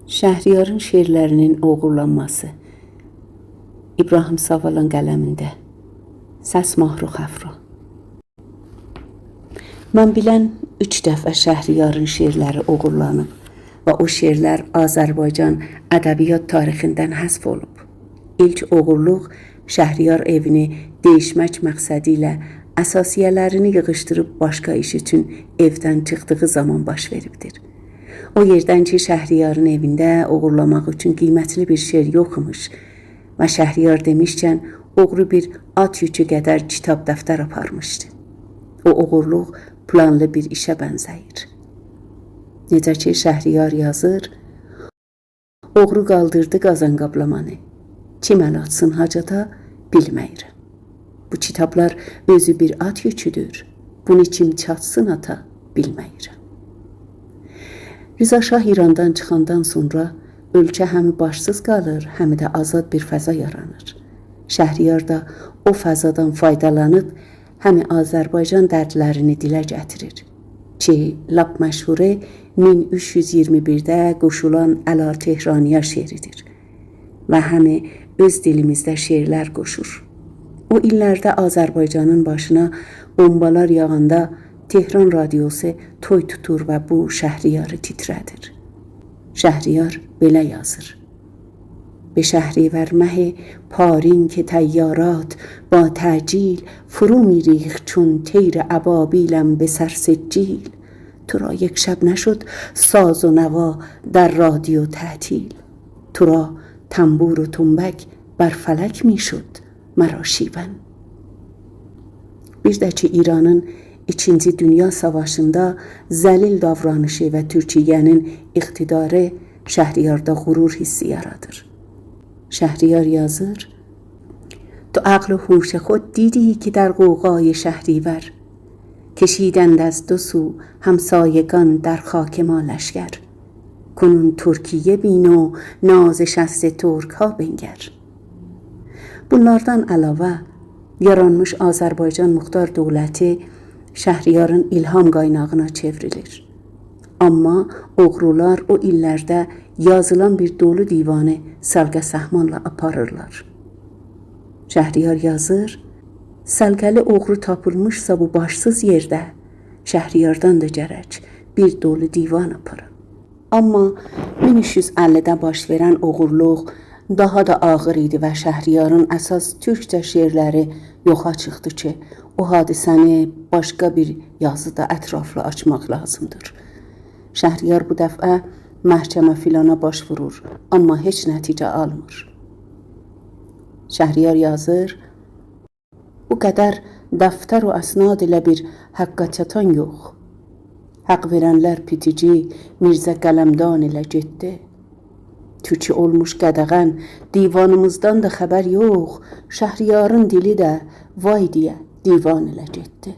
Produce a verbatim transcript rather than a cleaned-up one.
شهریارین شعرلری‌نین اوغورلانماسی. ابراهیم ساوالان قلمینده. سس: ماهرخ افرا. من بیلن اوچ دفعه شهریارین شعرلری اوغورلانیب و او شعرلر آذربایجان ادبیات تاریخیندن حذف اولوب. ایلک اوغورلوق شهریار ائوینی دییشمک مقصدی ایله اثاثیه‌لرینی ییغیشدیریب باشقا ایش اوچون ائودن چیخدیغی زامان باش وئریبدیر. او یئردن کی، شهریارین ائوینده اوغورلاماق اوچون قیمتلی بیر شئی یوخ ایمیش و شهریار دئمیشکن اوغرو بیر آت یوکو قدر کیتاب دفتر آپارمیشدی. او اوغورلوق پلانلی بیر ایشه بنزه‌ییر. نئجه کی، شهریار یازیر: اوغرو قالدیردی قازان قابلامانی. کیم ال آتسین حاجاتا، بیلمه‌ییرم. بو کیتابلار اؤزو بیر آت یوکودور. بونو کیم چاتسین آتا، بیلمه‌ییرم. رضا شاه ایراندان چیخاندان سونرا اؤلکه همی باشسیز قالیر، همی ده آزاد بیر فضا یارانیر. شهریار دا او فضادان فایدالانیب همی آذربایجان دردلرینی دیله گتیریر کی، لاپ مشهورو مین اوچ یوز اییرمی بیرده قوشولان «الا تهرانیا» شعریدیر و همی اؤز دیلیمیزده شعرلر قوشور. او ایللرده آذربایجانین باشینا بومبالار یاغاندا تهران رادیوسو توی توتور و بو شهریاری تیتره‌دیر. شهریار بئله یازیر: «به شهریور مه پارین که طیارات با تعجیل، فرو می‌ریخت چون طیر ابابیلم به سر سجیل. تو را یک شب نشد ساز و نوا در رادیو تعطیل، تو را تنبور و تنبک بر فلک می‌شد مرا شیون.» بیر ده کی، ایرانین ایکینجی دونیا ساواشیندا ذلیل داورانیشی و تورکیه‌نین اقتداری شهریاردا غرور حسی یارادیر. شهریار یازیر: «تو عقل و هوش خود دیدی که در غوغای شهریور، کشیدند از دو سو همسایگان در خاک ما لشکر. کنون ترکیه بین و نازش است ترک‌ها بنگر.» بونلاردان علاوه، یارانمیش آذربایجان مختار دؤولتی شهریارین الهام قایناغینا چئوریلیر. آمما اوغرولار او ایللرده یازیلان بیر دولو دیوانی سلقه سهمانلا آپاریرلار. شهریار یازیر: «سلقه‌لی اوغرو تاپیلمیشسا بو باشسیز یئرده، شهریاردان دا گرک بیر دولو دیوان آپارا.» آمما مین اوچ یوز اللیده باش وئرن اوغورلوق داها دا آغیر ایدی و شهریارین اساس تورکجه شعرلری یوخا چیخدی کی، او حادثه‌نی باشقا بیر یازیدا اطرافلی آچماق لازیمدیر. شهریار بو دفعه محکمه فلانا باش وورور، آمما هئچ نتیجه آلمیر. شهریار یازیر: «بو قدر دفتر و اسناد ایله بیر حقه چاتان یوخ. حق وئرنلر پیتیجی میرزه قلمدان ایله گئتدی. تورکی اولموش قدغن، دیوانیمیزدان دا خبر یوخ، شهریارین دیلی ده وای دئیه دیوان ایله گئتدی.»